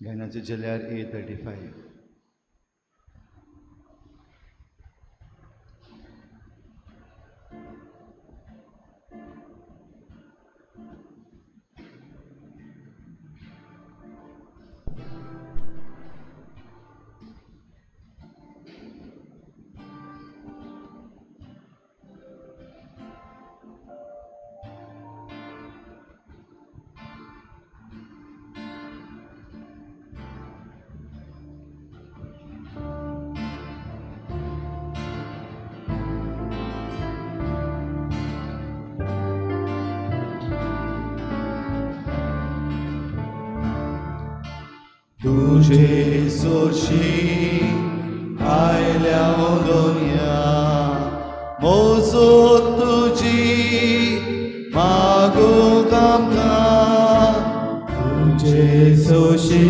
गायनाच्या झेल्यार A35. तुझे सोशी आयल्या दोनया, मोजो तुजी मागूंक आमकां. तुझे सोशी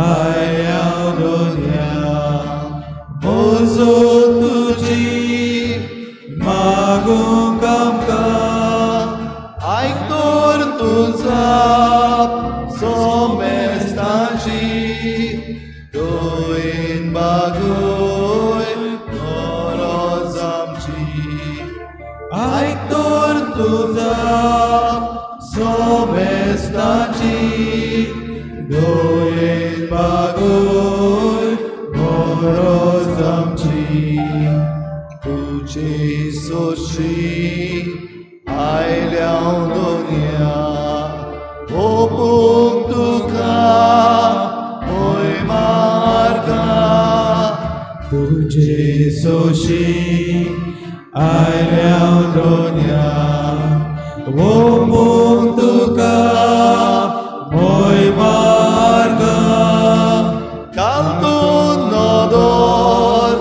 आयल्या दोनया, मोजो तुजी मागूंक आमकां. आयक तुझा सोमेस्तांची, दोन बागोय गरज आमची. आयक तर तुझा सोमेस्तांची, दोयेन बागोय गरज आमची. तुझे सोशी आयल्या दोनया, ओपूंक तुका मोय मार्गा. तुझे सोशी आयल्या दोनया, ओपूंक तुका मोय मार्गा. घाल तूं नदर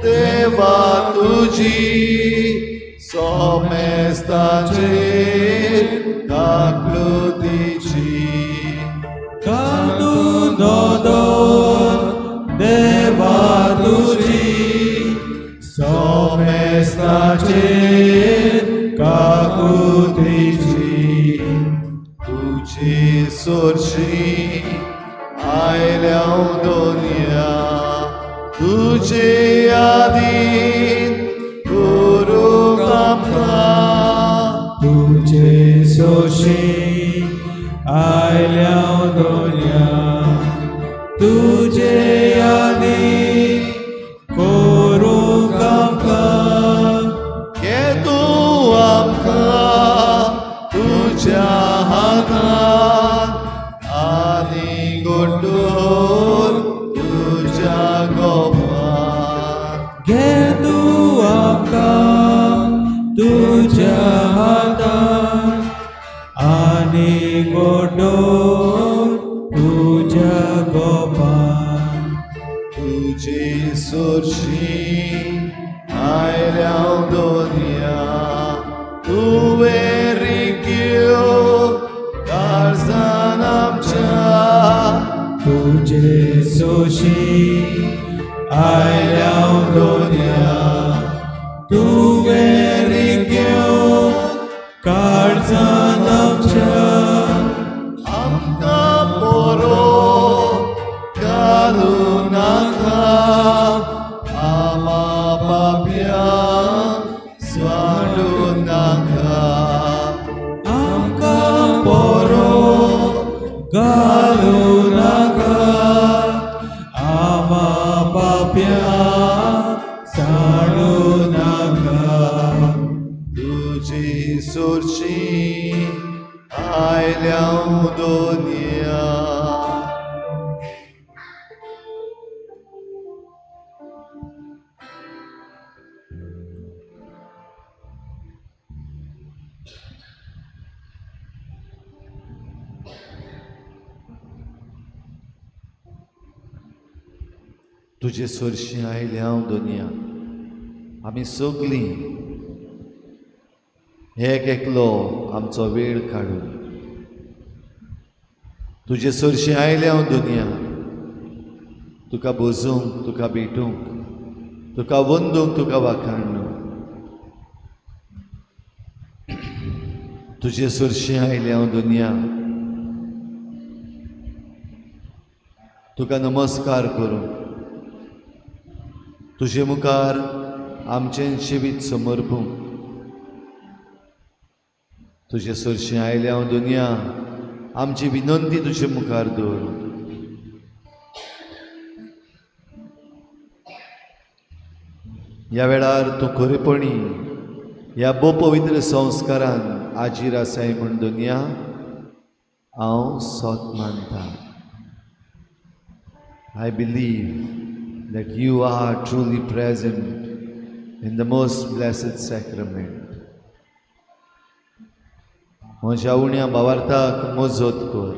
देवा तुजी, सोमेस्तांचेर काकलुतीची. घाल तूं नदर देवा तुजी, सोमेस्तांचेर काकुतीची. तुजी सोरशी आयल्या दोनया, तुजे यादीन करूंक आमकां. तुझे सोशी आयल्या दोनया, तुझे यादी करूंक आमकां. घे तूं आमकां तुज्या हातान आनी गोडूर तुज्या गोपान. घे तूं आमकां तुज्या हातान आनी गोडोर तुज्या गोपान. तुजे सोरशी आयल्या दोनया, तुवें रिग्यो काळजान आमच्या. तुझे सोशी आयल्या दोनया, तुवें रिग्यो काळजान आमच्या. आमकां पोरो घालूं नाका, आमा पापयांक स्वाडूं नाका. आमकां पोरो घालूं नाका, आमा पापयांक साडूं नाका. तुजी सोरशी आयल्या दोनया. तुजे सोरशी आयल्या दोनया, आमी सगळीं एक एकलो आमचो वेळ काडून तुजे सरशी आयल्या हांव दुनिया, तुका बोजूंक, तुका भेटूंक, तुका वंदूंक, तुका वाखाणूंक. तुजे सरशी आयल्या हांव दुनिया. तुका नमस्कार करूंक, तुजे मुखार आमचें जिवीत समर्पूंक तुजे सरशीं आयल्या हांव दुनिया, आमची विनंती तुजे मुखार दवरूं. ह्या वेळार तूं खरेपणी ह्या भोव पवित्र संस्कारान आजीर आसाय म्हूण दुनिया हांव सोत मानता. I believe that you are truly present in the most blessed sacrament. म्हज्या उण्या भावार्थाक मजत कर,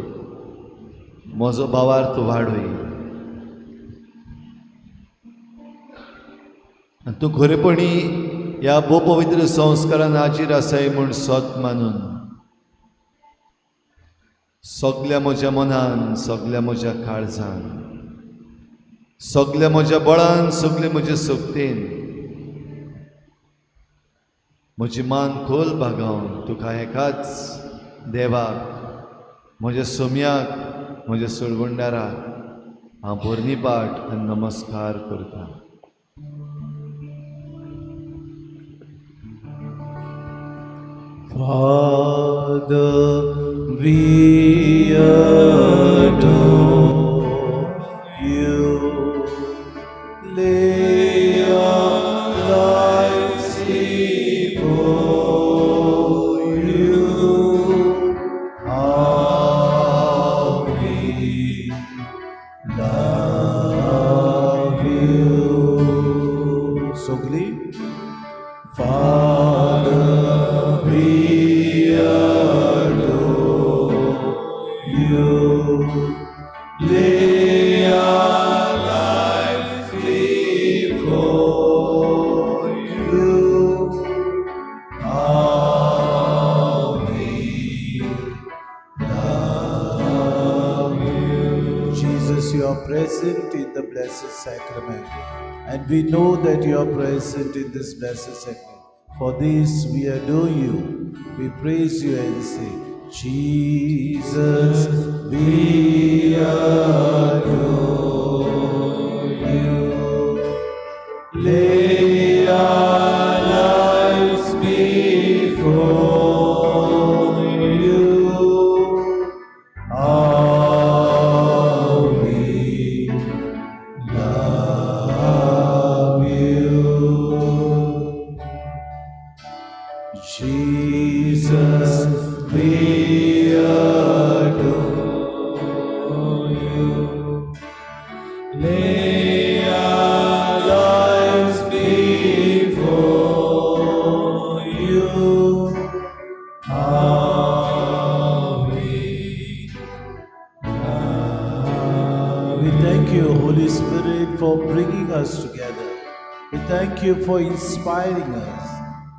म्हजो भावार्थ वाडय आनी तूं खरेपणी ह्या भोव पवित्र संस्कारान हाजीर आसाय म्हूण सोत मानून सगल्या म्हज्या मनान, सगल्या म्हज्या काळजान, सगल्या म्हज्या बळान, सगले म्हज्या शक्तेन म्हजी मान खोल बागावन तुका एकाच देवाक, म्हज्या सोम्याक, म्हज्या सोडवणदाराक हांव भरणीपाठ आनी नमस्कार करता. Father, we adore you. Lay our lives before you. How we love you. सगळी. Father, we adore you. Lay our lives before you. How we love you. Jesus, you are present in the Blessed Sacrament, and we know that you are present in this Blessed Sacrament. For this we adore you, we praise you and say, Jesus, we adore you. Lay our lives before you. How we love you. Jesus, we adore you. Lay our lives before you. How we love. We thank you, Holy Spirit, for bringing us together. We thank you for inspiring us.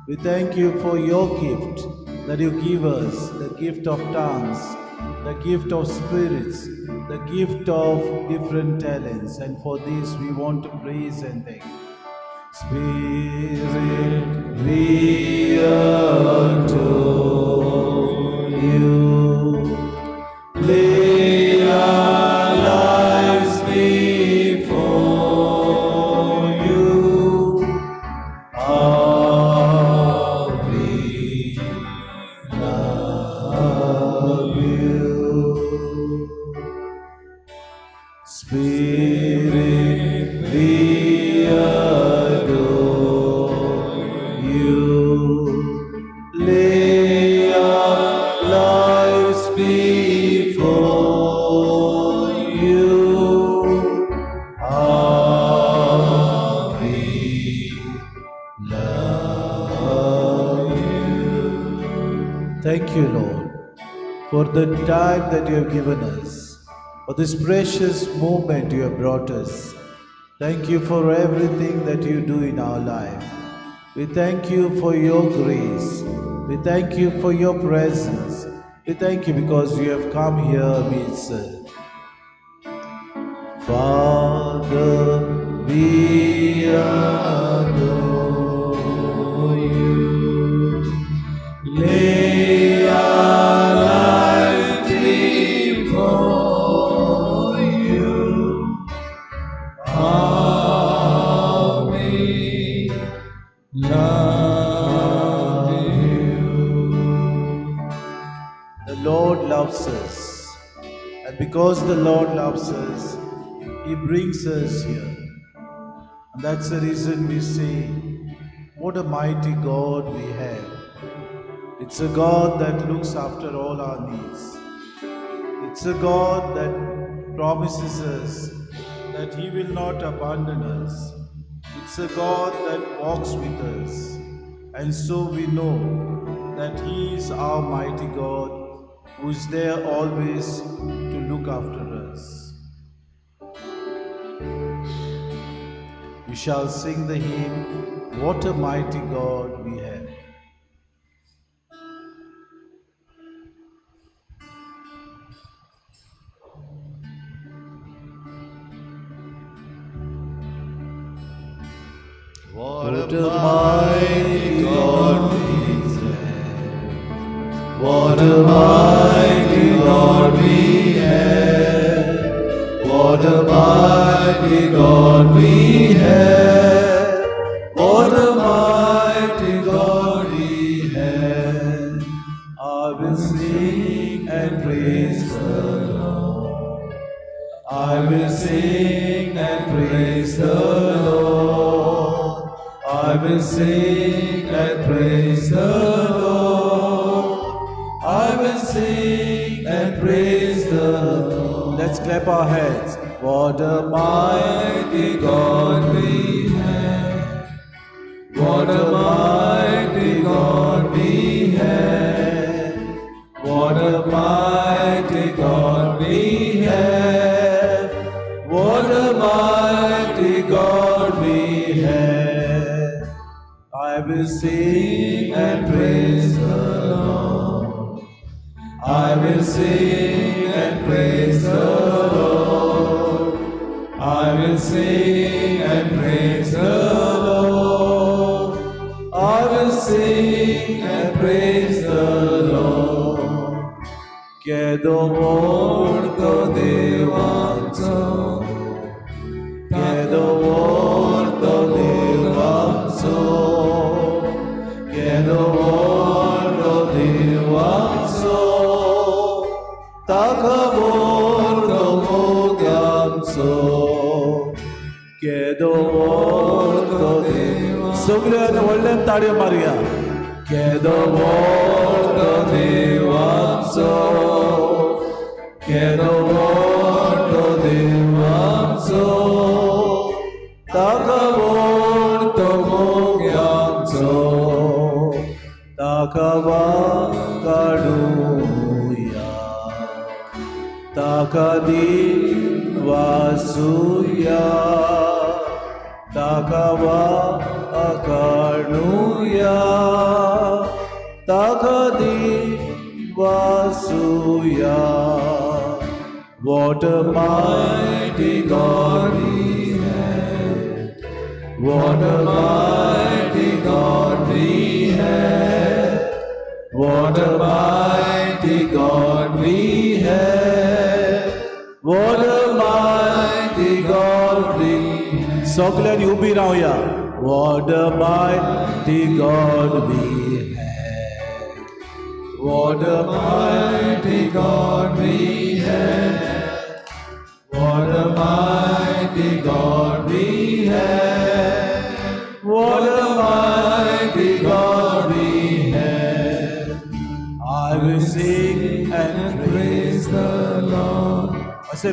We thank you for your gift that you give us, the gift of tongues, the gift of spirits, the gift of different talents. And for this we want to praise and thank you. Spirit, we adore you. Lay our lives before you. How we love you. Spirit, we adore you. Lay our lives before you. How we love you. Thank you, Lord, for the time that you have given us, for this precious moment you have brought us. Thank you for everything that you do in our life. We thank you for your grace. We thank you for your presence. We thank you because you have come here amidst us. Father, we adore you. Lay our lives before you. And because the Lord loves us, He brings us here. And that's the reason we say, what a mighty God we have. It's a God that looks after all our needs. It's a God that promises us that He will not abandon us. It's a God that walks with us. And so we know that He is our mighty God who is there always to look after us. We shall sing the hymn, What a Mighty God We Have. What a mighty God we have. What a mighty God we have. What a mighty God we have. What a mighty God we have. I will sing and praise the Lord. I will sing and praise the Lord. I will sing and praise the Lord. I will sing and praise the Lord. Let's clap our hands. What a mighty God we have. What a mighty God we have. What a mighty God we have. What a mighty God we have. I will sing and praise the Lord. I will sing and praise the Lord. I will sing and praise the Lord. I will sing and praise the Lord. केदो व्हड तो देवाचो, केदो व्हड तो देवाचो, केदो व्हड तो देवाचो, ताका व्हड तो मोग आमचो, केदो व्हड तो देव. सगळ्यांनी व्हडल्यान ताळयो मारुया. केदो व्हड तो देवाचो, केदो व्हड तो देवाचो, ताका व्हड तो मोग आमचो, ताका वाकाडुया, ताका दिवासुया, ताका वाकाडुया, ताका दिवासुया. What a mighty God we have. What a mighty God we have. What a mighty God we have. What a mighty God we have. सगळ्यांनी उबी रावया. What a mighty God we have. What a mighty God we have. What a mighty God we have. What a mighty God we have. I will sing and praise the Lord. I say,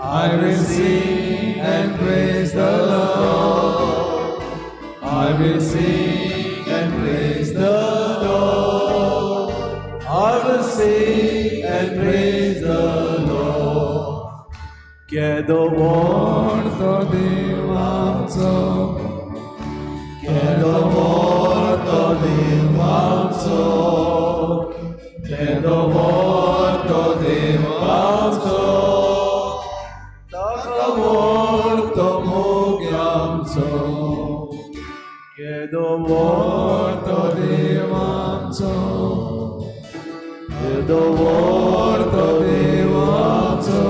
I will sing and praise the Lord. I will sing and praise the Lord. I will sing and praise the Lord. केदो व्हड तो देवाचो, केदो व्हड तो देवाचो, केदो व्हड तो देवाचो, ताका व्हड तो मोग आमचो, केदो व्हड तो देवाचो, केदो व्हड तो देवाचो,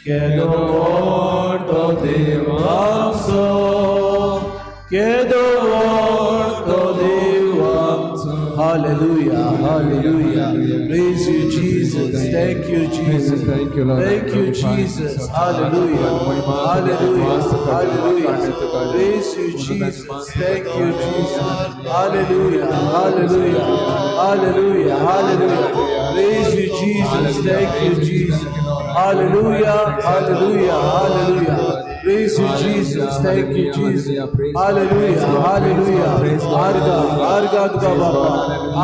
केदो व्हड तो देवाचो, केदो व्हड तो देवाचो. Hallelujah, hallelujah. Praise you, Jesus. Thank you, Jesus. Thank you, Lord. Thank you, Jesus. Hallelujah, hallelujah, hallelujah. Praise you, Jesus. Thank you, Jesus. Hallelujah, hallelujah, hallelujah, hallelujah. Praise you, Jesus. Thank you, Jesus. Hallelujah, hallelujah, hallelujah. Praise you, Jesus. Thank you, Jesus. Hallelujah, hallelujah. आर्गा, आर्गा तुका बापा.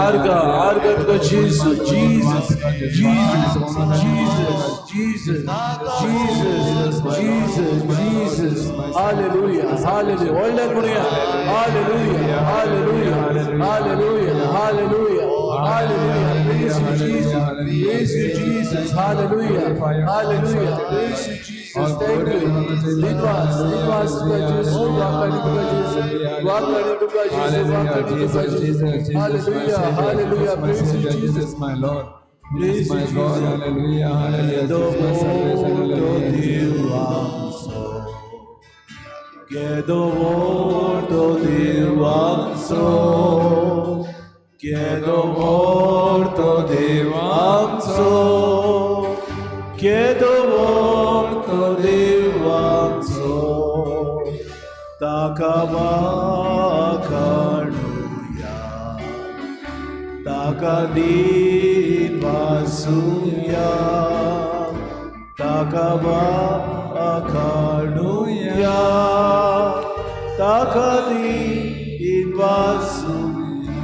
आर्गा, आर्गा तुका Jesus, Jesus, Jesus, Jesus, Jesus, Jesus, Jesus, Jesus. Hallelujah, hallelujah. व्हडल्यान म्हणुया. Hallelujah, hallelujah, hallelujah, hallelujah, hallelujah. Praise you, Jesus. Praise you, Jesus. Hallelujah, hallelujah. Praise you, Jesus. Thank you. दिनवास, दिनवास तुका जेजू, वाखाणी तुका जेजू, वाखाणी तुका जेजू, वाखाणी तुका जेजू. Hallelujah, hallelujah. Praise you, Jesus. Jesus, my Lord. Praise Jesus, my you, God. Jesus. Hallelujah, hallelujah. Jesus, my salvation. Hallelujah. देवांचो केदो व्हड देवांचो केदो व्हड देवांचो केदो व्हड देवांचो ताका वाखाणुया ताका दिनवासुया ताका वाखाणुया ताका दिनवासु.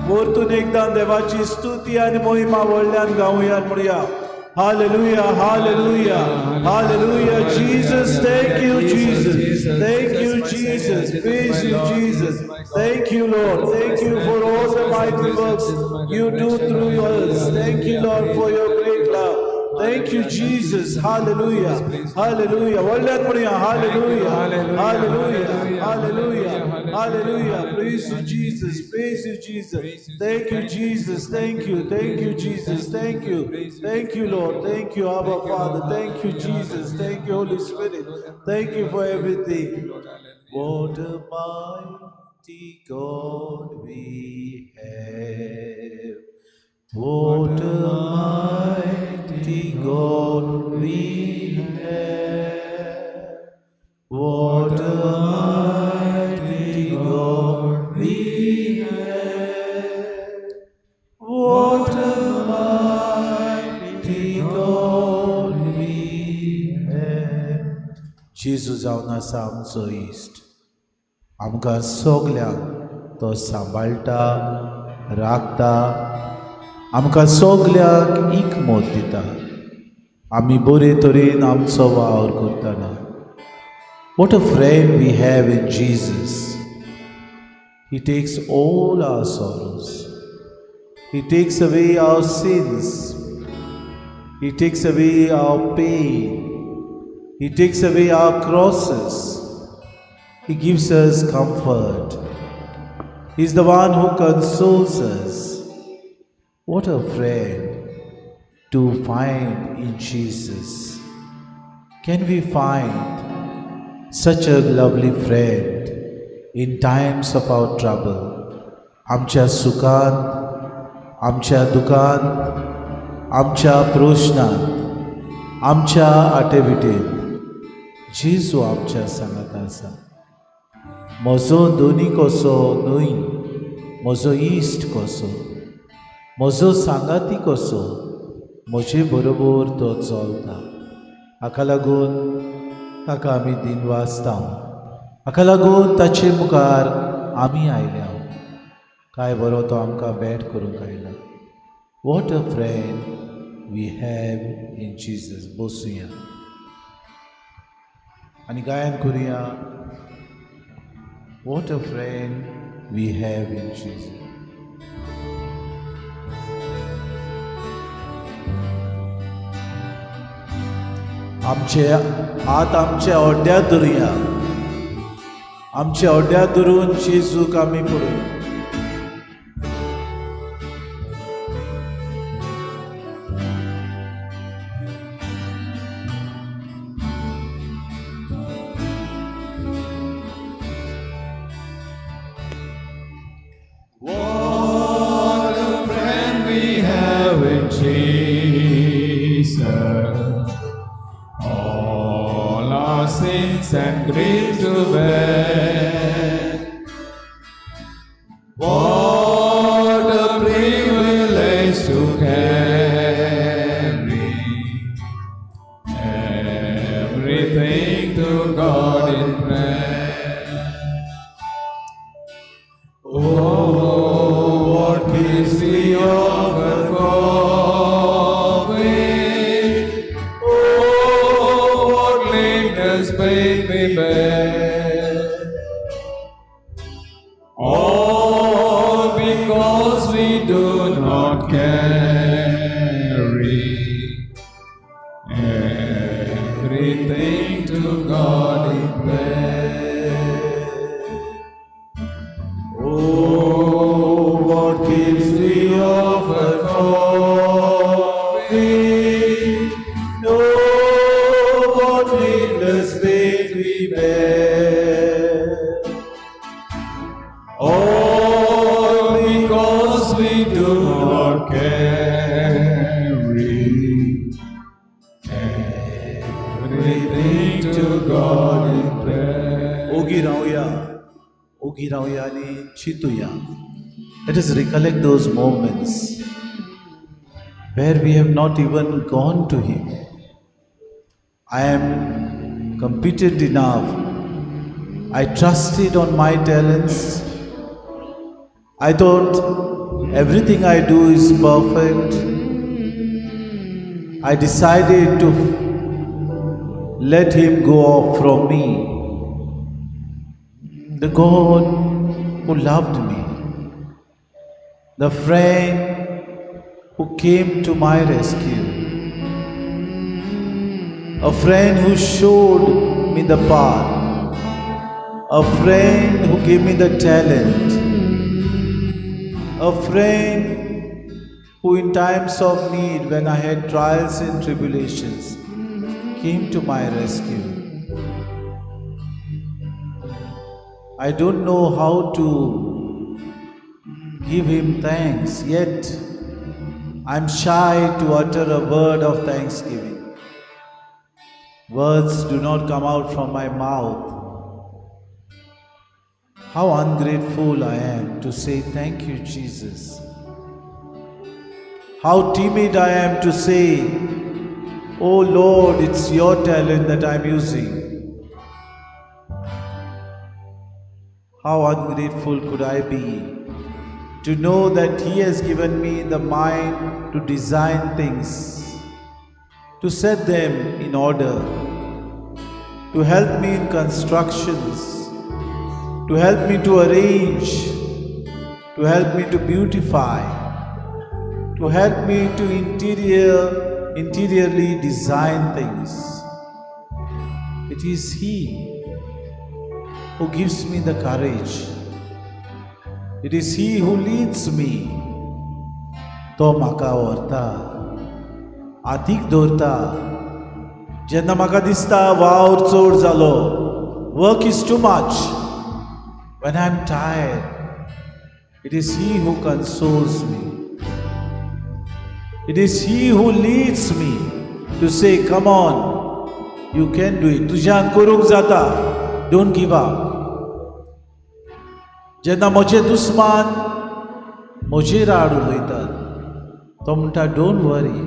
परतून एकदां देवाची स्तुती आनी मोहिमा व्हडल्यान गावया, म्हणया. Hallelujah, hallelujah, hallelujah. Jesus, thank you, Jesus. Thank you, Jesus. Praise you, Jesus. Thank you, Lord. Thank you for all the mighty works you do through us. Thank you, Lord, for your great love. Thank you, Jesus. Hallelujah. Hallelujah. व्हडल्यान म्हणया. Hallelujah. Hallelujah. Hallelujah. Hallelujah. Praise you, Jesus. Praise you, Jesus. Thank you, Jesus. Thank you. Thank you, Jesus. Thank you. Thank you, Lord. Thank you, Abba Father. Thank you, Jesus. Thank you, Holy Spirit. Thank you for everything. What a mighty God we have. What a mighty God we have. What a mighty God we have. What a mighty God we have. जेजू जावन आसा आमचो इश्ट. आमकां सगल्यांक तो सांबाळटा, राखता, आमकां सगल्यांक एकमत दिता आमी बरे तरेन आमचो वावर करतना. What a friend we have in Jesus. He takes all our sorrows. He takes away our sins. He takes away our pain. He takes away our crosses. He gives us comfort. He's the one who consoles us. What a friend to find in Jesus. Can we find such a lovely friend in times of our trouble? आमच्या सुखांत, आमच्या दुखांत, आमच्या प्रश्नांत, आमच्या आटेविटेंत जेजू आमच्या सांगात आसा. म्हजो धनी कसो न्हय, म्हजो इश्ट कसो, म्हजो सांगाती कसो, म्हजे बरोबर तो चलता. हाका लागून ताका आमी दिनवासता. हाका लागून ताचे मुखार आमी आयल्या. काय बरो तो आमकां भेट करूंक आयला. What a friend we have in Jesus. बसुया आनी गायन करुया. What a friend we have in Jesus. आमचे हात आमच्या हड्ड्यार धरुया. आमच्या हड्ड्यार धरून जेजूक आमी पळोवया. What a sins and griefs to bear. What a privilege to carry everything to God in prayer. Oh, what gifts we often forfeit. Oh, what needless pain we bear. All because we do not carry everything to God in prayer. Oh, what gifts we often forfeit. Oh, what needless pain we bear. All because we do not carry everything to God in prayer. ओगी रावया, ओगी रावया आनी चिंतुया. Let us recollect those moments where we have not even gone to Him. I am competent enough. I trusted on my talents. I thought everything I do is perfect. I decided to let Him go off from me. The God who loved me, the friend who came to my rescue, a friend who showed me the path, a friend who gave me the talent, a friend who in times of need, when I had trials and tribulations, came to my rescue. I don't know how to give him thanks, yet I'm shy to utter a word of thanksgiving. Words do not come out from my mouth. How ungrateful I am to say thank you, Jesus. How timid I am to say, Oh Lord, it's your talent that I'm using. How ungrateful could I be to know that He has given me the mind to design things, to set them in order, to help me in constructions, to help me to arrange, to help me to beautify, to help me to interiorly design things. It is He who gives me the courage. It is He who leads me. तो म्हाका व्हरता, हातीक दवरता. जेन्ना म्हाका दिसता वावर चड जालो, work is too much, when I am tired, it is He who consoles me. It is He who leads me to say, come on, you can do it. तुज्यान करूंक जाता. Don't give up. जेन्ना म्हजे दुस्मान म्हजेर आड उलयतात, तो म्हणटा, don't worry.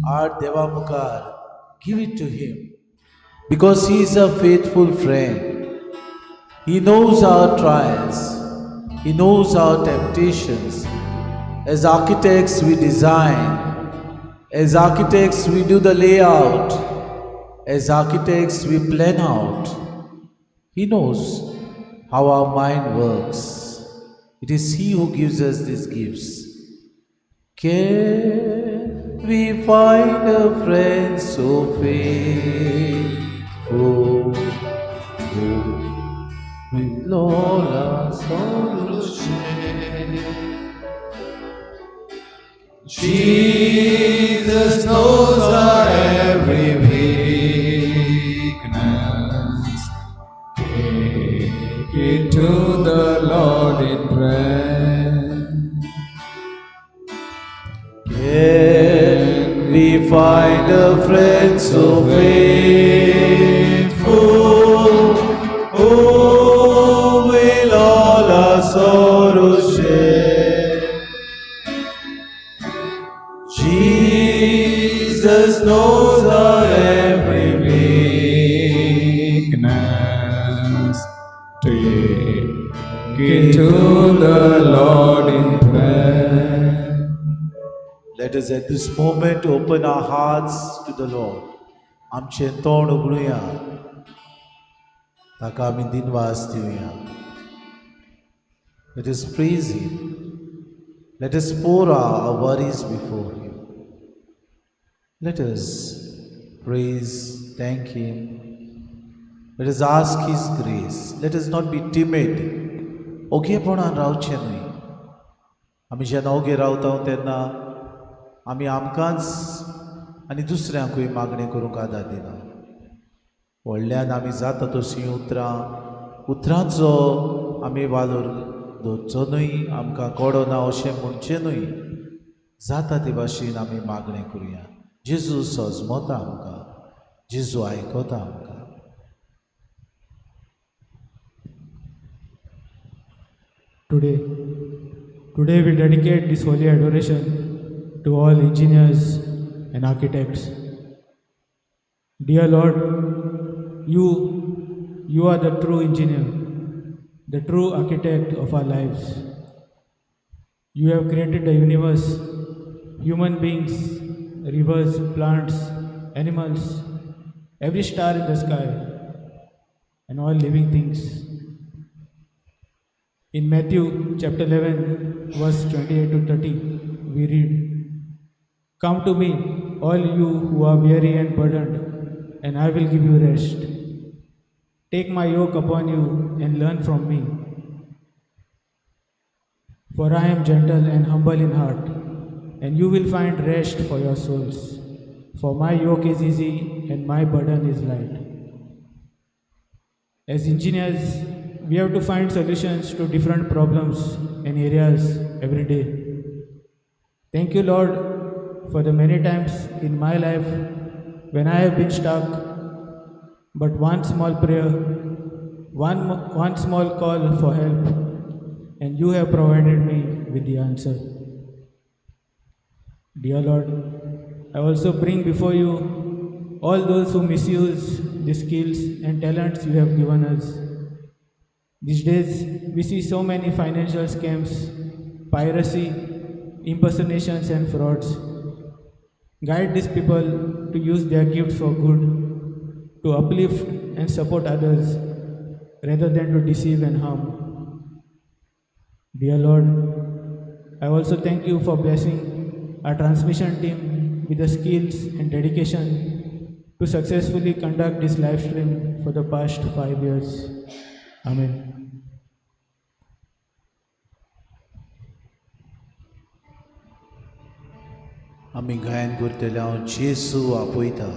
हाड देवा मुखार. Give it to him because he is a faithful friend. He knows our trials. He knows our temptations. As architects, we design. As architects, we do the layout. As architects, we plan out. He knows how our mind works. It is He who gives us these gifts. Can we find a friend so faithful who will all our sorrows share? Jesus knows our every weakness. Take it to the Lord in prayer. Can we find a friend so faithful who will all our sorrows share? Jesus knows our every Weakness. Take it to the Lord in prayer. Let us at this moment open our hearts to the Lord. आमचें तोंड उगडुया, ताका आमी दिनवास दिवया. Let us praise Him. Let us pour our worries before Him. Let us praise, thank Him. Let us ask His grace. Let us not be timid. ओगेपणान रावचें न्हय. आमी जेन्ना ओगे रावता तेन्ना आमी आमकांच आनी दुसऱ्यांकूय मागणें करूंक आदार दिना. व्हडल्यान आमी जाता तशीं उतरां, उतरांचो आमी वालोर दवरचो न्हय. आमकां कळना अशें म्हणचें न्हय. जाता ते भाशेन आमी मागणें करुया. जेजू सजमता आमकां, जेजू आयकता आमकां. Today we dedicate this holy adoration to all engineers and architects. Dear Lord, you are the true engineer, the true architect of our lives. You have created the universe, human beings, rivers, plants, animals, every star in the sky, and all living things. In Matthew chapter 11, verse 28 to 30, we read, "Come to me, all you who are weary and burdened, and I will give you rest. Take my yoke upon you and learn from me. For I am gentle and humble in heart, and you will find rest for your souls. For my yoke is easy and my burden is light." As engineers, we have to find solutions to different problems and areas every day. Thank you, Lord, for the many times in my life when I have been stuck, but one small prayer, one small call for help, and you have provided me with the answer. Dear Lord, I also bring before you all those who misuse the skills and talents you have given us. These days, we see so many financial scams, piracy, impersonations, and frauds. Guide these people to use their gifts for good, to uplift and support others, rather than to deceive and harm. Dear Lord, I also thank you for blessing our transmission team with the skills and dedication to successfully conduct this live stream for the past 5 years. Amen. आमी गायन करतले हांव जेजू आपयता.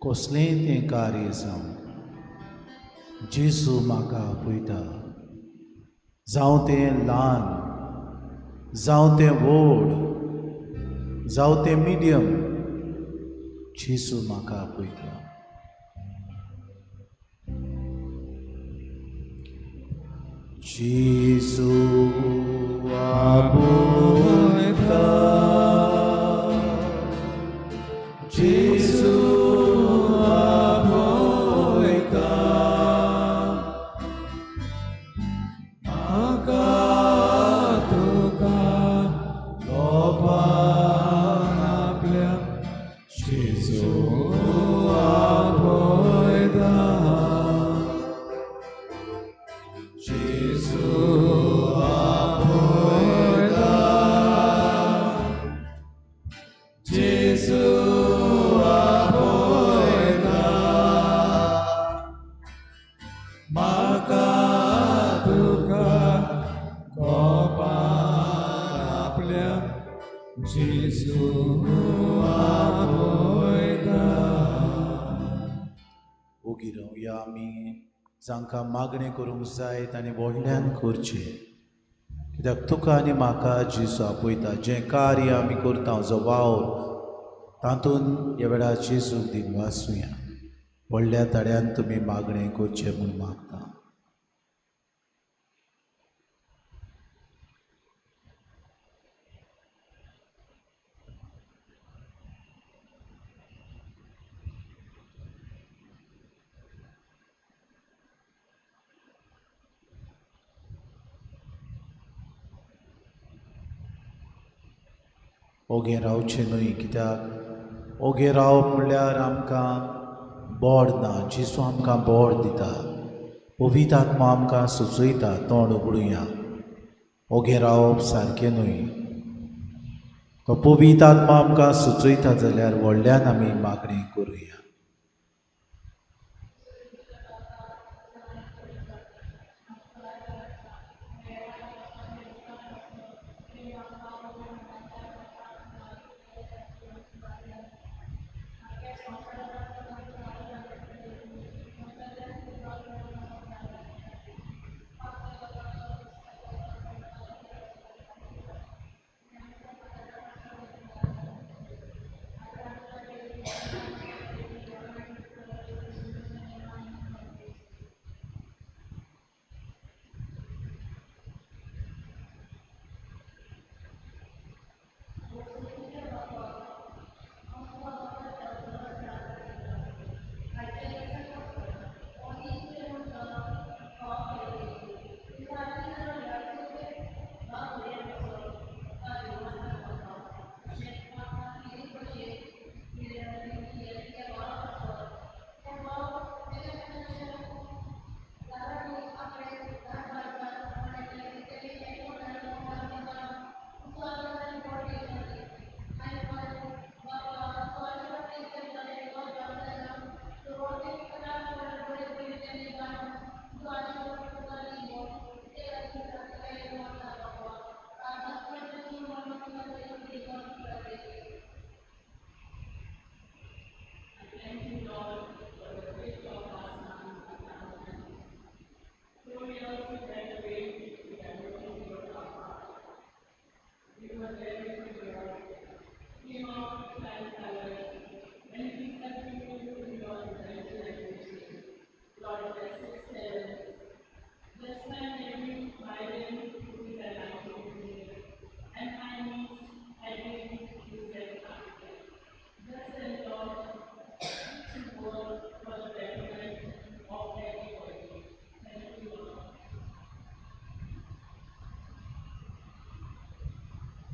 कसलेंय तें कार्य जावं, जेजू म्हाका आपयता. जावं तें ल्हान, जावं तें व्हड, जावं तें मिडियम, जेजू म्हाका आपयता. जेजू आपयता. कोपान आपल्या जेजू आपयता जेजू आपयता जेजू आपयता म्हाका तुका कोपान आपल्या जेजू आपयता. ओगी रावया आमी. जांकां मागणें करूंक जाय तांणी व्हडल्यान करचें, कित्याक तुका आनी म्हाका जेजू आपयता. जें कार्य आमी करता, जो वावर, तातूंत ह्या वेळार जेजूक दिनवासुया. व्हडल्या ताळ्यान तुमी मागणें करचें म्हूण मागता. ओगे रावचें न्हय, कित्याक ओगे रावप म्हणल्यार आमकां बोड ना. जेजू आमकां बोड दिता, पवित्र आत्मा आमकां सुचयता. तोंड उगडुया. ओगे रावप सारकें न्हय. तो पवित्र आत्मा आमकां सुचयता जाल्यार व्हडल्यान आमी मागणी करुया.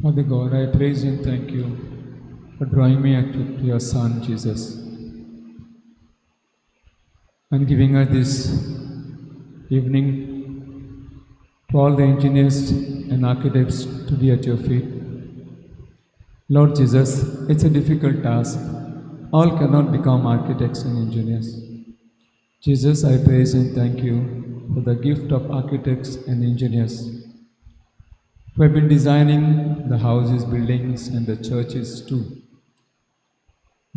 Father God, I praise and thank you for drawing me to your Son, Jesus, and giving us this evening to all the engineers and architects to be at your feet. Lord Jesus, it's a difficult task. All cannot become architects and engineers. Jesus, I praise and thank you for the gift of architects and engineers who have been designing the houses, buildings, and the churches too.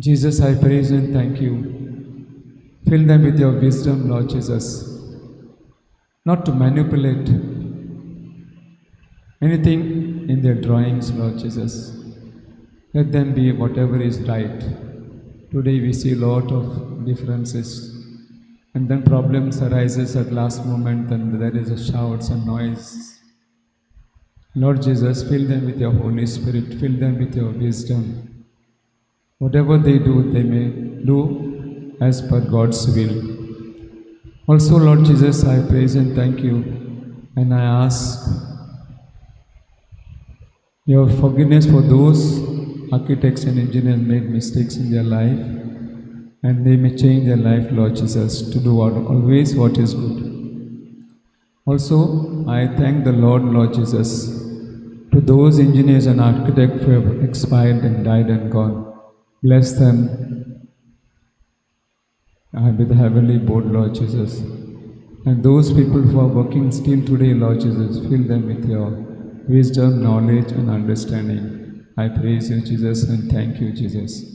Jesus, I praise and thank you. Fill them with your wisdom, Lord Jesus, not to manipulate anything in their drawings, Lord Jesus. Let them be whatever is right. Today we see a lot of differences, and then problems arises at last moment, and there is a shouts and noise. Lord Jesus, fill them with your Holy Spirit, fill them with your wisdom. Whatever they do, they may do as per God's will. Also, Lord Jesus, I praise and thank you, and I ask Your forgiveness for those architects and engineers made mistakes in their life, and they may change their life, Lord Jesus, to do always what is good. Also, I thank the Lord, Lord Jesus, to those engineers and architects who have expired and died and gone. Bless them with the heavenly board, Lord Jesus. And those people who are working still today, Lord Jesus, fill them with your wisdom, knowledge, and understanding. I praise you, Jesus, and thank you, Jesus.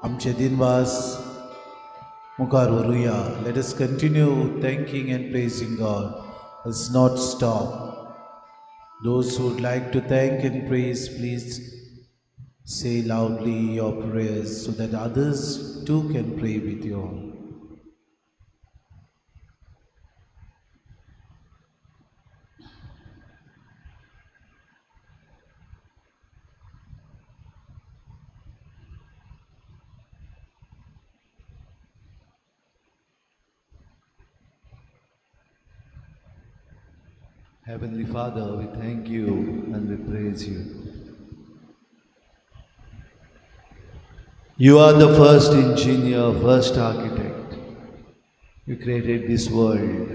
आमचे दिनवास मुखार व्हरूया. Let us continue thanking and praising God. Let's not stop. Those who would like to thank and praise, please say loudly your prayers so that others too can pray with you. Heavenly Father, we thank you and we praise you. You are the first engineer, first architect. You created this world.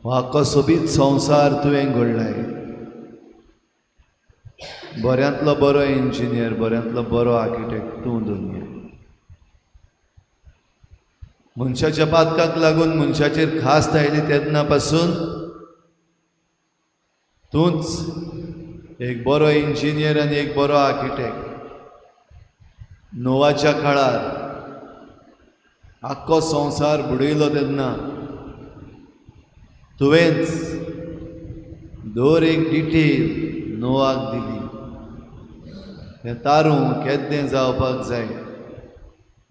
हो आख्खो सोबीत संवसार तुवें घडलाय. बऱ्यांतलो बरो engineer, बऱ्यांतलो बरो architect तूं दुनिया. मनशाच्या पातकाक लागून मनशाचेर खास्त आयली तेन्ना पासून तूंच एक बरो इंजिनियर आनी एक बरो आर्किटेक्ट. नोवाच्या काळार आख्खो संवसार बुडयलो तेन्ना तुवेंच दर एक डिटेल नोवाक दिली. तें तारूं केद्दें जावपाक जाय,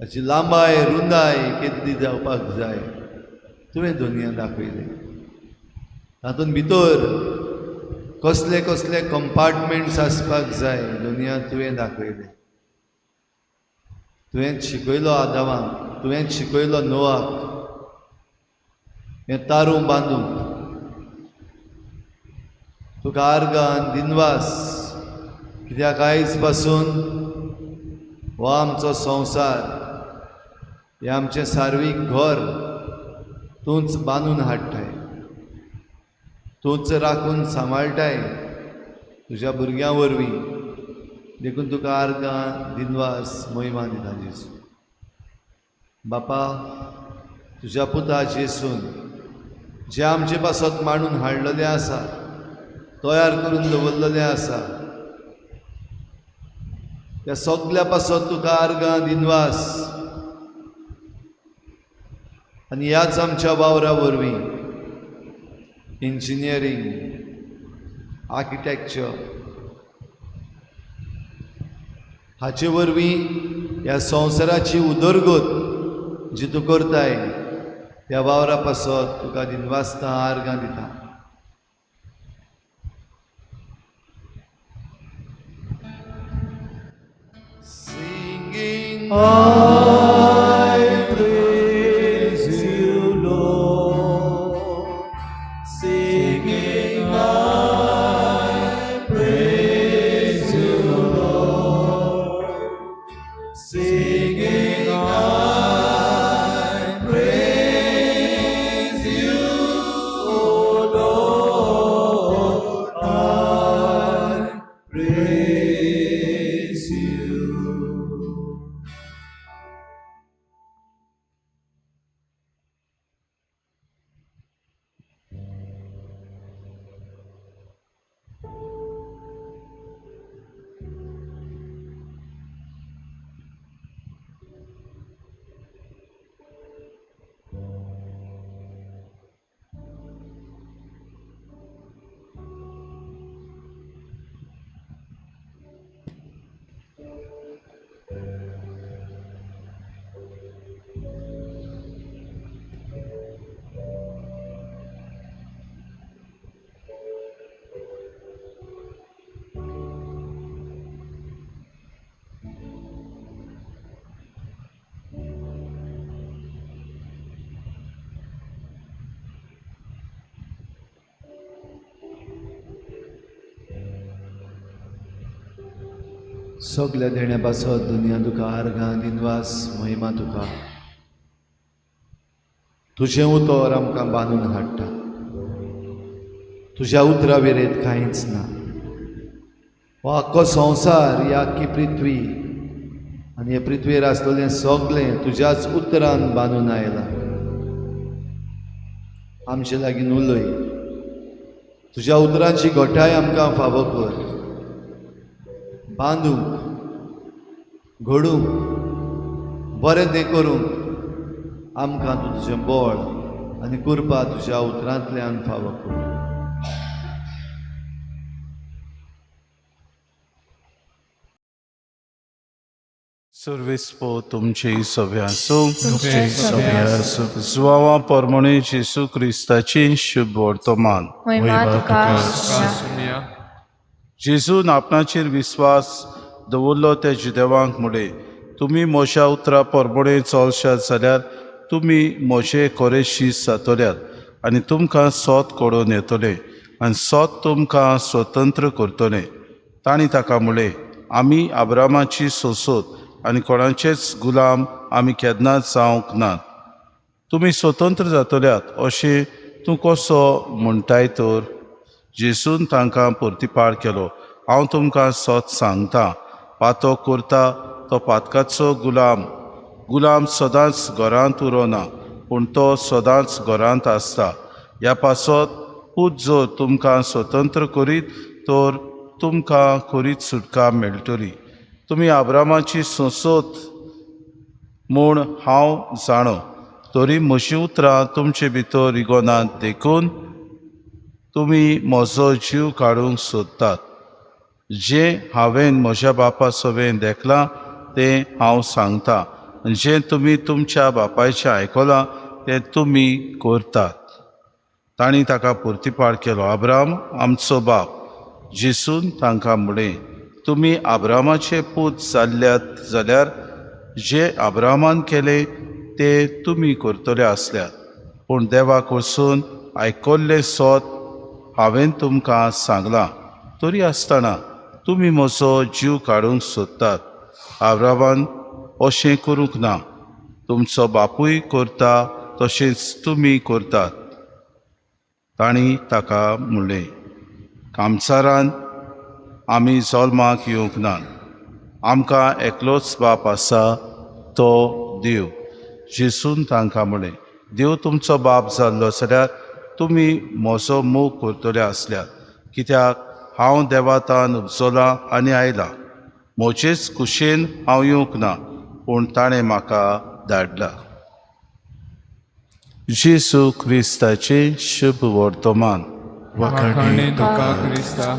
ताची लांबाय रुंदाय केद्दी जावपाक जाय, तुवें दुनिया दाखयलें. तातूंत भितर कसले कसले कंपार्टमेंट्स आसपाक जाय दुनिया तुवें दाखयलें. तुवें शिकयलो आदामाक, तुवें शिकयलो नोवाक हें तारूं बांदूंक. तुका आर्गां दिनवास कित्याक आयज पासून हो आमचो संवसार, हें आमचें सार्वीक घर तूंच बांदून हाडटाय, तूंच राखून सांबाळटाय तुज्या भुरग्यां वरवीं. देखून तुका आर्गां दिनवास महिमा दिता जेजू. बापा, तुज्या पुता जेसून जे आमचे पासत मांडून हाडलेलें आसा, तयार करून दवरलेलें आसा, त्या सगल्या पासत तुका आर्गां दिनवास आनी ह्याच आमच्या वावरा वरवीं इंजिनियरींग, आर्किटेक्चर हाचे वरवीं ह्या संवसाराची उदरगत जी तूं करताय त्या वावरा पासत तुका दिनवासता, आर्गां दिता. Singing, I praise you, Lord. Singing, I praise you, Lord. Singing, I praise you, Lord. I praise you. सगल्या देण्या पासत दुनिया तुका आर्गां दिनवास, महिमा तुका. तुजें उतर आमकां बांदून हाडटा. तुज्या उतरा विरेत कांयच ना. हो आख्खो संवसार, ही आख्खी पृथ्वी आनी हे पृथ्वीर आसलेलें सगलें तुज्याच उतरान बांदून आयलां. आमचे लागीं उलय, तुज्या उतरांची घटाय आमकां फावो कर. बांदूंक, घडूंक, बरें तें करूंक आमकां तूं तुजें बळ आनी कृपा तुज्या उतरांतल्यान फावो कर. सर्वेस्पो तुमचे सगळ्यांसो जुवावा परमणे जेसू क्रिस्ताची शुभ वर्तमान. महिमा तुका आसुया. जेजून आपणाचेर विस्वास दवरलो त्या जुदेवांक म्हळें, तुमी म्हज्या उतरां परमणे चलशात जाल्यार तुमी म्हजे खरे शीस जातल्यात आनी तुमकां सोत कळोवन येतलें आनी सोत तुमकां स्वतंत्र करतलें. तांणी ताका म्हळें, आमी आब्रामाची सोंसत आनी कोणाचेच गुलाम आमी केन्नाच जावंक नात. तुमी स्वतंत्र जातल्यात अशें तूं कसो म्हणटाय तर? जेजून तांकां प्रतिपाळ केलो, हांव तुमकां सत सांगता, पातो करता तो पातकाचो गुलाम. गुलाम सदांच घरांत उरना, पूण तो सदांच घरांत आसता. ह्या पासत पूत जर तुमकां स्वतंत्र करीत तर तुमकां खरीच सुटका मेळटली. तुमी आब्रामाची सोंसत म्हूण हांव जाणो, तरी म्हजीं उतरां तुमचे भितर रिगोनात देखून तुमी म्हजो जीव काडूंक सोदतात. जें हांवें म्हज्या बापा सवें देखलां तें हांव सांगता, जें तुमी तुमच्या बापायचें आयकलां तें तुमी करतात. तांणी ताका प्रतिपाळ केलो, आब्राम आमचो बाप. जेसून तांकां म्हळें, तुमी आब्रामाचे पूत जाल्ल्यात जाल्यार जें आब्रामान केलें तें तुमी करतले आसल्यात. पूण देवा कडसून आयकल्लें सोत हांवें तुमकां सांगलां, तरी आसतना तुमी म्हजो जीव काडूंक सोदतात. आब्रामान अशें करूंक ना, तुमचो बापूय करता तशेंच तुमी करतात. तांणी ताका म्हणलें, कामसारान आमी जल्माक येवंक नात, आमकां एकलोच बाप आसा, तो देव. जेसून तांकां म्हणलें, देव तुमचो बाप जाल्लो जाल्यार तुमी म्हजो मोग करतले आसल्यात, कित्याक हांव देवातान उपजलां आनी आयलां. म्हजेच कुशेन हांव येवंक ना, पूण ताणें म्हाका धाडला. जेजू क्रिस्ताचें शुभ वर्तमान. वाखाणे तुका क्रिस्ता.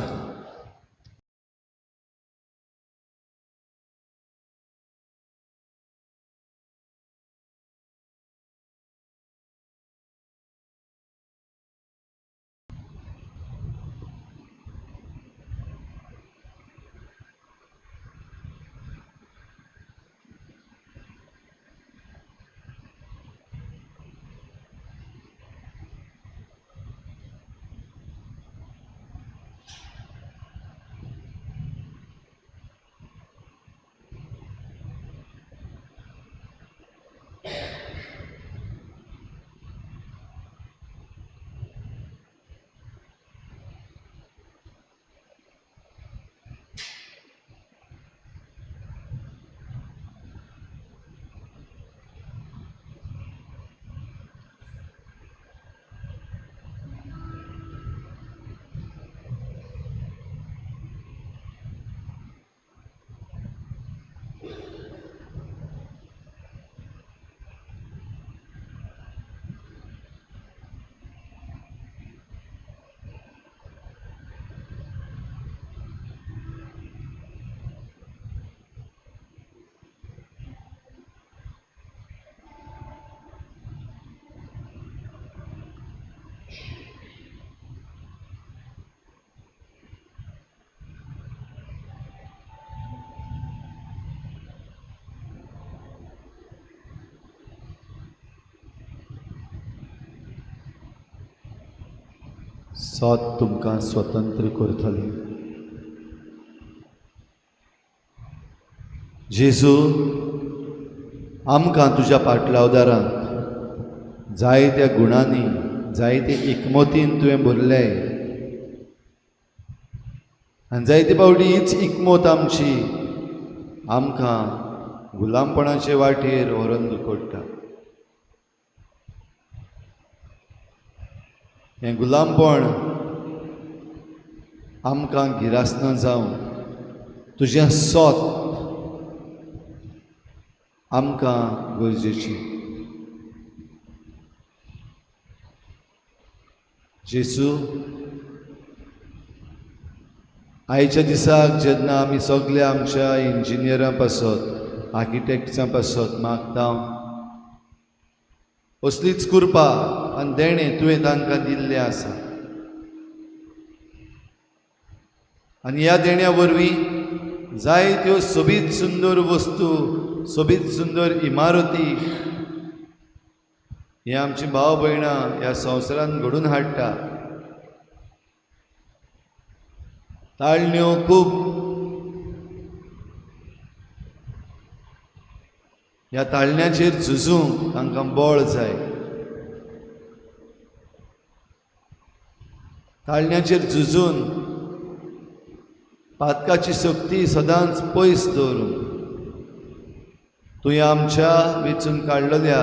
सत तुमकां स्वतंत्र करतलें. जेजू, आमकां तुज्या पाटलावदारांक जायत्या गुणांनी, जायते एकमतीन तुवें भरलें आनी जायते फावटी हीच एकमत आमची आमकां गुलामपणाचे वाटेर व्हरून दुखोडटा. हें गुलामपण आमकां गिरासना जावन तुजें सत आमकां गरजेची. जेजू, आयच्या दिसाक जेन्ना आमी सगळे आमच्या इंजिनियरां पासत, आर्किटेक्ट्सां पासत मागता, असलीच कृपा आनी देणें तुवें तांकां दिल्लें आसा आनी ह्या देण्या वरवीं जायत्यो सोबीत सुंदर वस्तू, सोबीत सुंदर इमारती हे आमची भाव भयणां ह्या संवसारांत घडून हाडटा. ताळण्यो खूब ह्या ताळण्याचेर झुजूंक तांकां बळ जाय. ताळण्याचेर झुजून पातकाची शक्ती सदांच पयस दवरूंक तुवें आमच्या वेंचून काडलेल्या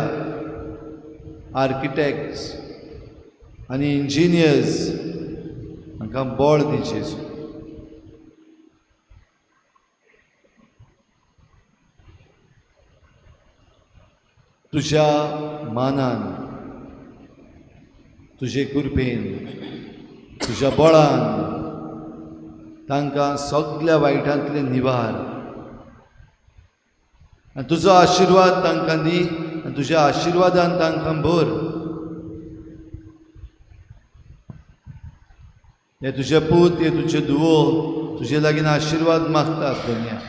आर्किटेक्ट्स आनी इंजिनियर्स हांकां बळ दिचें. तुज्या मानान, तुजे कृपेन, तुज्या बळान तांकां सगल्या वायटांतले निवार आनी तुजो आशिर्वाद तांकां दी आनी तुज्या आशिर्वादान तांकां भर. हे तुजे पूत, हे तुजे धुवो तुजे लागीं आशिर्वाद मागतात धन्या.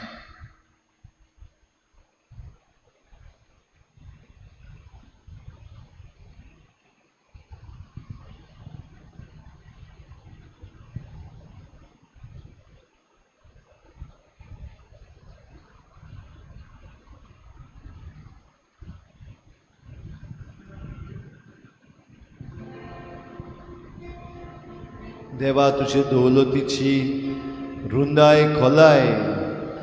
देवा, तुजे दौलतीची रुंदाय खोलाय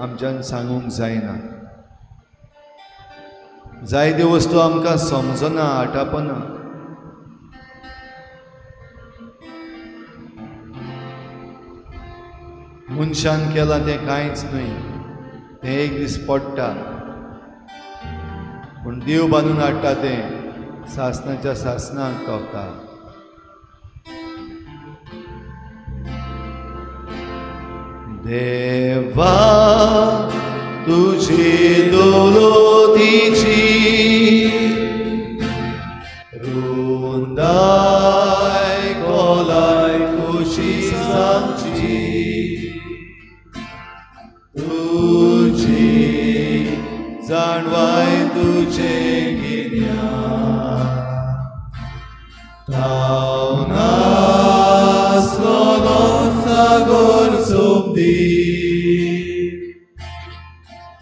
आमच्यान सांगूंक जायना. जायत्यो वस्तू आमकां समजना, आटापना. मनशान केलां तें कांयच न्हय. तें एक दीस पडटा, पूण देव बांदून हाडटा तें सासणाच्या सासणाक तोवता. देवा तुझी दौलतीची रुंदाय खोलाय खुशी सांगची, तुझी जाणवाय तुझे गिन्यान थावनासलो सागोर सोमदी,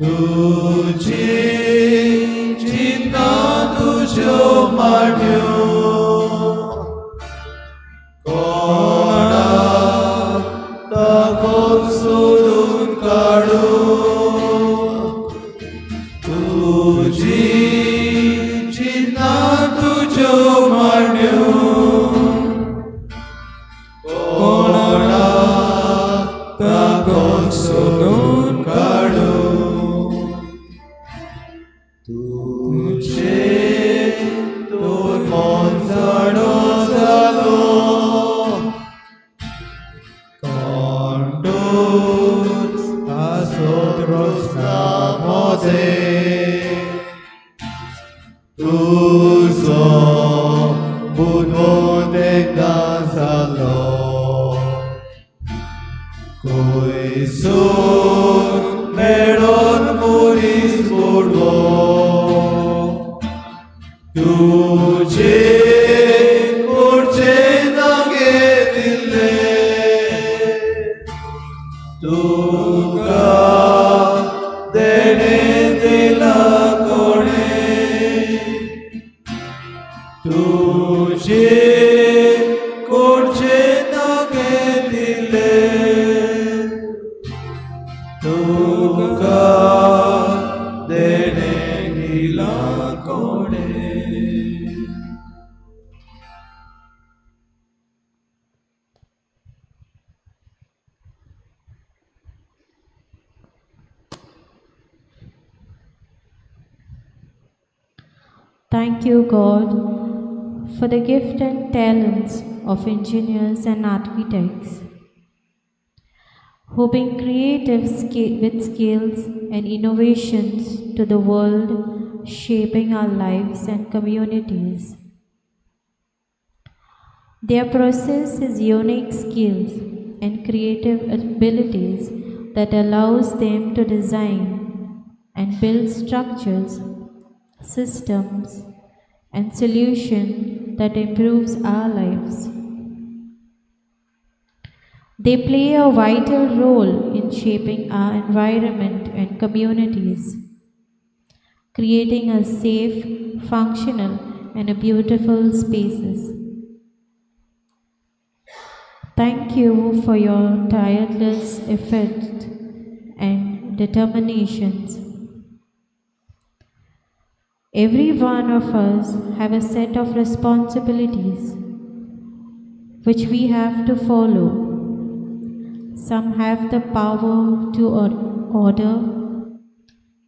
तुझी चिंता तुज्यो मांड्यो कोणाक ताकोत सोदून काडूं, तुझी चिंता तुज्यो मांड्यो कोणाक ताकोत सोदून काडूं, तुझे तोर मन जाणो जालो कोंडूच आसो रोसना मोजे, तुजो बुदवंत एकदां जालो कोयसून मेळोन मनीस बुडवो, तुझे कुडचे नागे दिल्ले तुका देणे दिला कोणे, तुझे कुडचे नागे दिल्ले तुका देणे दिला कोणे. Thank you, God, for the gift and talents of engineers and architects who bring creative with skills and innovations to the world, shaping our lives and communities. Their process is unique skills and creative abilities that allows them to design and build structures, systems, and solution that improves our lives. They play a vital role in shaping our environment and communities, creating a safe, functional, and a beautiful spaces. Thank you for your tireless effort and determinations. Every one of us have a set of responsibilities which we have to follow. Some have the power to order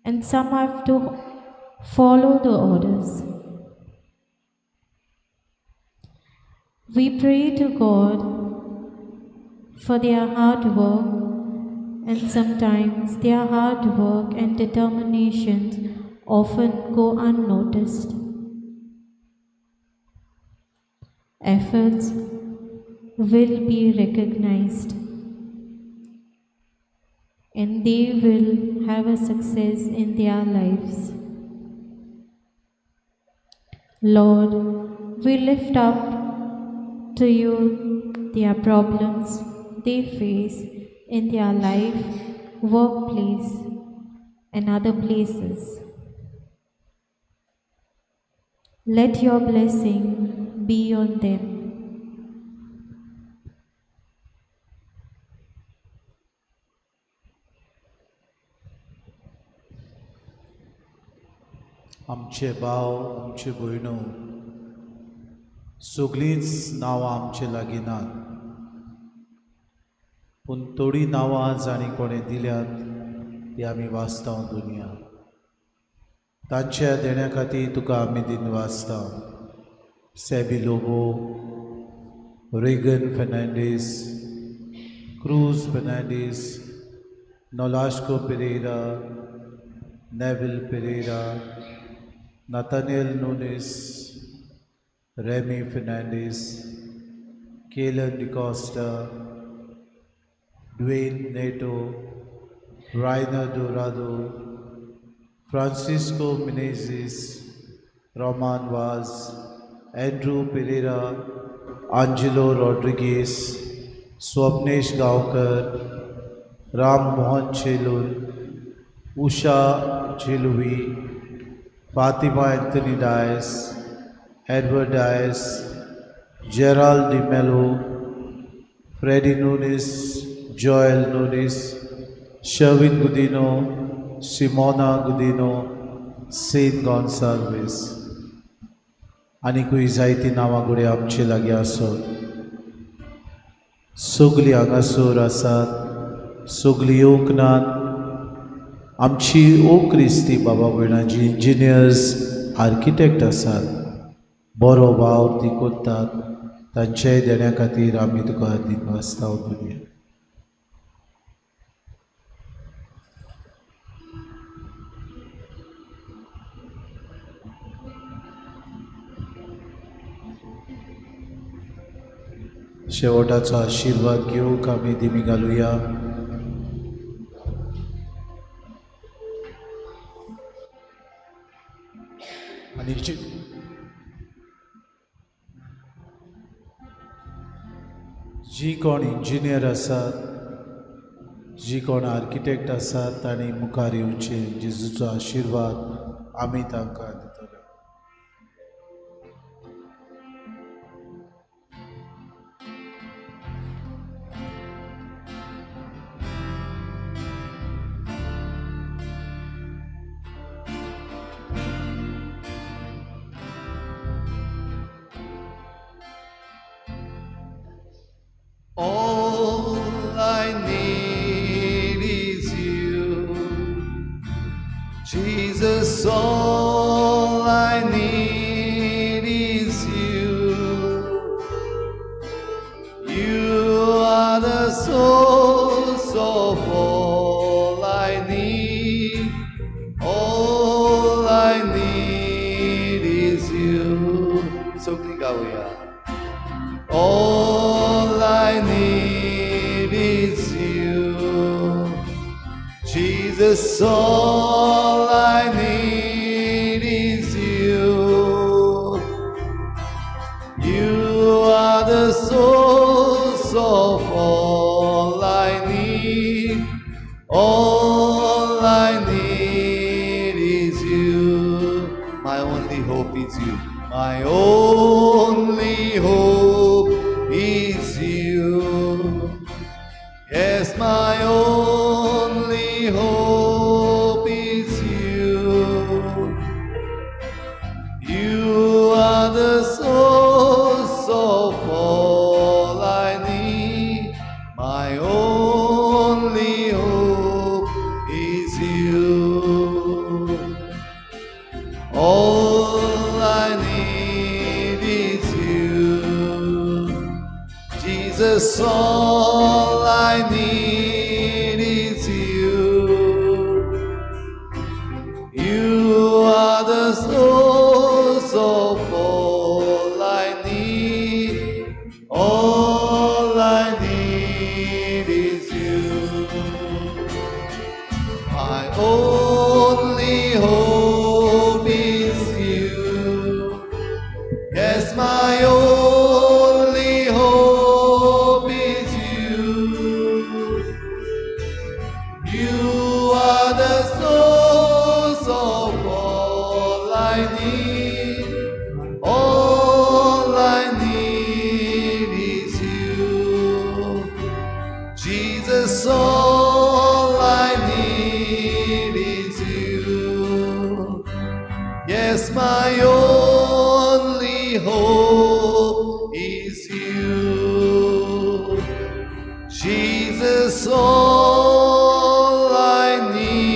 and some have to follow the orders. We pray to God for their hard work, and sometimes their hard work and determinations often go unnoticed. Efforts will be recognized and they will have a success in their lives. Lord, we lift up to you their problems they face in their life, workplace, and other places. Let your blessing be on them. आमचे भाव, आमच्यो भयणो, सगळींच नांवां आमचे लागीं नात, पूण थोडीं नांवां जांणी कोणें दिल्यात ती आमी वाचता दुनिया. तांच्या देण्या खातीर तुका आमी दिनवासता. Sebi Lobo, Reagan Fernandes, Cruz Fernandes, Nolasco Pereira, Neville Pereira, Nathaniel Nunes, Remy Fernandes, Kellen D'Costa, Dwayne Neto, Rainer Dorado, Francisco Menezes, Roman Vaz, Andrew Pereira, Angelo Rodrigues, Swapnesh Gaonkar, Ram Mohan Chelur, Usha Cheluvi, Fatima Anthony Dias, Edward Dias, Gerald D'Mello, Freddy Nunes, Joel Nunes, Sherwin Gudino, Simona Gudino, Saint Gonsalves. आनीकूय जायतीं नांवां घडये आमचे लागीं आसत. सगलीं हांगासर आसात, सगलीं येवंक नात. आमची ओ क्रिस्ती बाबा भयणां जी इंजिनियर्स आर्किटेक्ट आसात, बरो वावर ती करतात, तांच्याय देण्या खातीर आमी तुका दिनवासता दुनिया. शेवटाचो आशिर्वाद घेवंक आमी दिमी घालुया. आनी जी कोण इंजिनियर आसात, जी कोण आर्किटेक्ट आसात, तांणी मुखार येवचें. जेजूचो आशिर्वाद आमी तांकां दितले. All I need is you, Jesus. All I need is you. You are the source of all I need. All I need is you. सगळीं गावया. All I need is you. Jesus, all I need is you. You are the source of all I need. All I need is you. My only hope is you. My only hope is you. Yes, my only hope is you. You are the source of all I need. My only hope is you. All I need is you. Jesus, all I need is you. You are the source of all I need. All I need is you. My only hope is you. Yes, my only hope is you. You are the source of all I need. All I need is you. Jesus, all I need is you. Yes, my only hope is you. Jesus, all I need.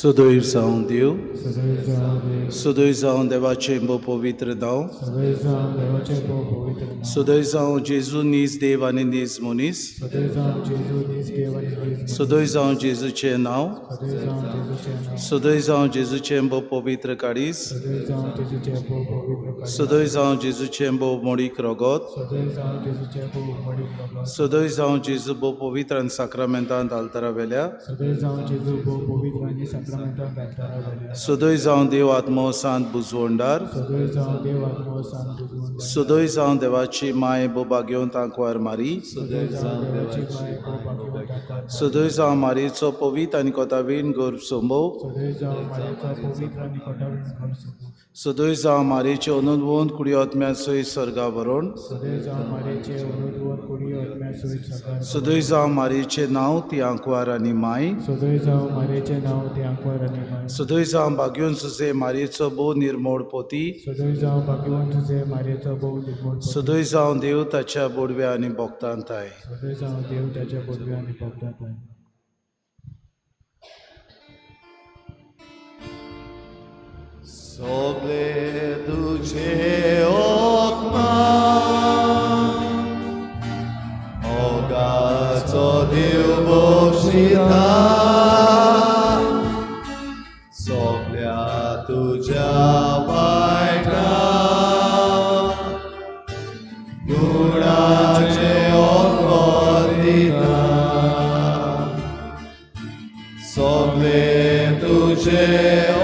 सदैव जावं देव, सदैव जावं देव, सदैव जावं देवाचें भोव पवित्र नांव, सदैव जावं देवाचें भोव पवित्र नांव, सदैव जावं जेजू नीज देव आनी नीज मनीस, सदैव जावं जेजू नीज देव आनी नीज मनीस, सदैव जावं जेजूचें नांव, सदैव जावं जेजूचें नांव, सदैव जावं जेजूचें भोव पवित्र काडीस, सदैव जावं जेजूचें भोव पवित्र काडीस, सदैव जावं जेजूचें भोव मोडीक रगत, सदैव जावं जेजूचें भोव मोडीक रगत, सदैव जावं जेजू भोव पवित्र आनी साक्रामेंतांत आल्तारा वेल्या, सदैव जावं जेजू भोव पवित्र आनी साक्रामेंतांत आल्तारा वेल्या, सदैव जावं देव आत्मो सांत बुजवंडार, सदैव जावं देव आत्मो सांत बुजवंदार, सदैव जावं देवाची माय भोव भाग्यवंत आंकवार मारी, सदैव जावं देवाची माय भोव भाग्यवंत आंकवार मारी, सदैव जावं मारीचो पवित्र आनी कोतावीण गर्भ संभव, सदैव जावं मारयेचो पवित्र आनी कोटावीण घर सोबो, सदैव जावं मारीचे अनुद्वंद कुडी आत्म्या सयत सर्गा भरण, सदैव जावं मारयेचे अनुद्वंद कुडी आत्म्या सयत सर्गार, सदैव जावं मारीचें नांव ती आंकवार आनी माय, सदैव जावं मारयेचें नांव ती आंकवार आनी माय, सदैव जावं भाग्यवंत सुसे मारयेचो भोव निर्मोड पोती, सदैव जावं भाग्यवंत तुझे मारयेचो भोव निर्मोड पती, सदैव जावं देव ताच्या बोडव्या आनी भोक्तांताय. सदैव जावं देव ताच्या बोडव्या आनी भोगतांत. सगळे तुझे ओकमा मोगाचो देव बक्षिता, सगळ्या तुझ्या वायटा गुणाचे ओको दिता, सगळे तुझे